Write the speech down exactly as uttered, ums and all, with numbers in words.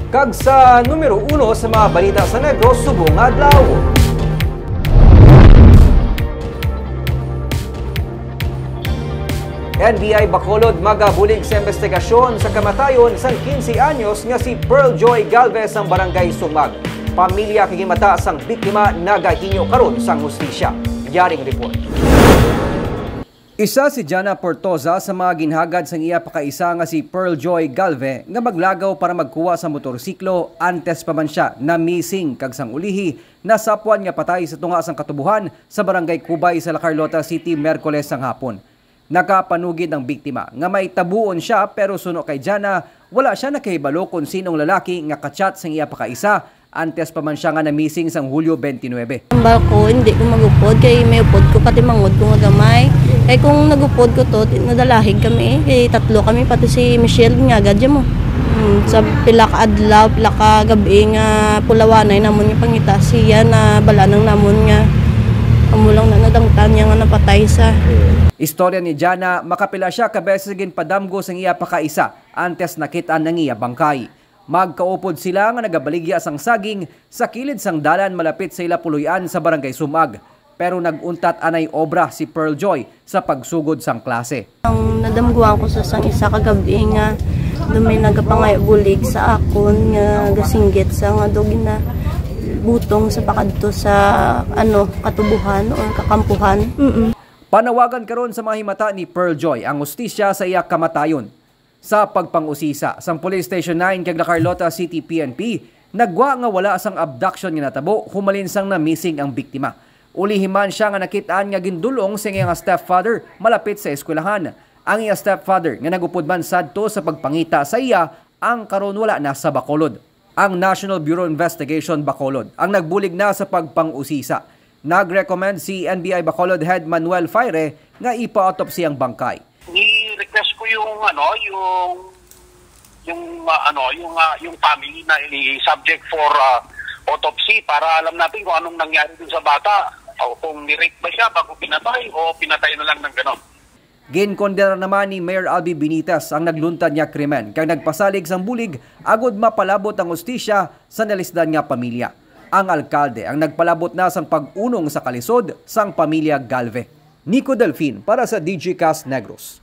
Kag sa numero uno sa mga balita sa Negros subong nga adlaw. N B I Bacolod magabulig sa investigasyon sa kamatayon sang quince anyos nga si Pearl Joy Galvez sang Barangay Sumag. Pamilya kag himata sang biktima nagahingyo karon sang hustisya. Yaring report. Isa si Jana Portoza sa mga ginhagad sang iya pakaisa nga si Pearl Joy Galve nga maglagaw para magkuha sa motorsiklo antes pa man siya na-missing kag sang ulihi nasapwan nga patay sa tunga sang katubuhan sa Barangay Cubay sa La Carlota City, Miyerkules sang hapon. Nakapanugid ang biktima nga may tabuon siya, pero suno kay Jana, wala siya nakahibalo kon sinong lalaki nga ka-chat sang iya pakaisa antes pa man siya nga na-missing sang Hulyo twenty-nine. Tambal ko, hindi ko magupod kay may upod ko, pati mangod ko nga gamay. Kay kung nagupod ko to, di-, nadalahig kami, eh. Kay tatlo kami, pati si Michelle, nga agad mo. Hmm, sa pila ka adlaw, pila ka gabi nga pulawanay namon nga pangita siya, na bala nang namon nga amo lang na nadangtan niya nga napatay sa. Istorya ni Jana, makapila siya ka beses ginpadamgo sang iya pakaisa antes nakit-an ang iya bangkay. Magkaupod sila nga nagabaligya sang saging sa kilid sang dalan malapit sa ila puloy-an sa Barangay Sumag. Pero nag-untat anay obra si Pearl Joy sa pagsugod sang klase. Ang nadamguan ko sa sang isa ka gabi nga dumi nagapangayo bulig sa akon nga gasinggit sa nga daw ginabutong sa pakadto sa, ano, katubuhan o kakampuhan. Mm-mm. Panawagan karon sa mga himata ni Pearl Joy ang hustisya sa iya kamatayon. Sa pagpang-usisa sang Police Station nine kag La Carlota City P N P, nagwa nga wala sang abduction nga natabo humalin sang na-missing ang biktima. Ulihi man siya nga nakit-an nga gindul-ong sa iya nga stepfather malapit sa eskwelahan. Ang iya stepfather nga nagupod man sadto sa pagpangita sa iya, ang karon wala na sa Bacolod. Ang National Bureau of Investigation Bacolod ang nagbulig na sa pagpang-usisa. Nag-recommend si N B I Bacolod Head Manuel Faire nga ipa-autopsy ang bangkay. Ni-request ko yung, ano, yung, yung, ah, ano, yung, ah, yung family na i-subject for, ah, autopsy para alam natin kung anong nangyari dun sa bata. O kung ni-rape ba siya bago pinatay o pinatay na lang ng ganon. Ginkondena naman ni Mayor Albee Benitez ang nagluntad nga krimen kag nagpasalig sang bulig agud mapalabot ang hustisya sa nalisdan nga pamilya. Ang alkalde ang nagpalabot na sang pag-unong sa kalisod sang pamilya Galve. Nico Delfin para sa Digicast Negros.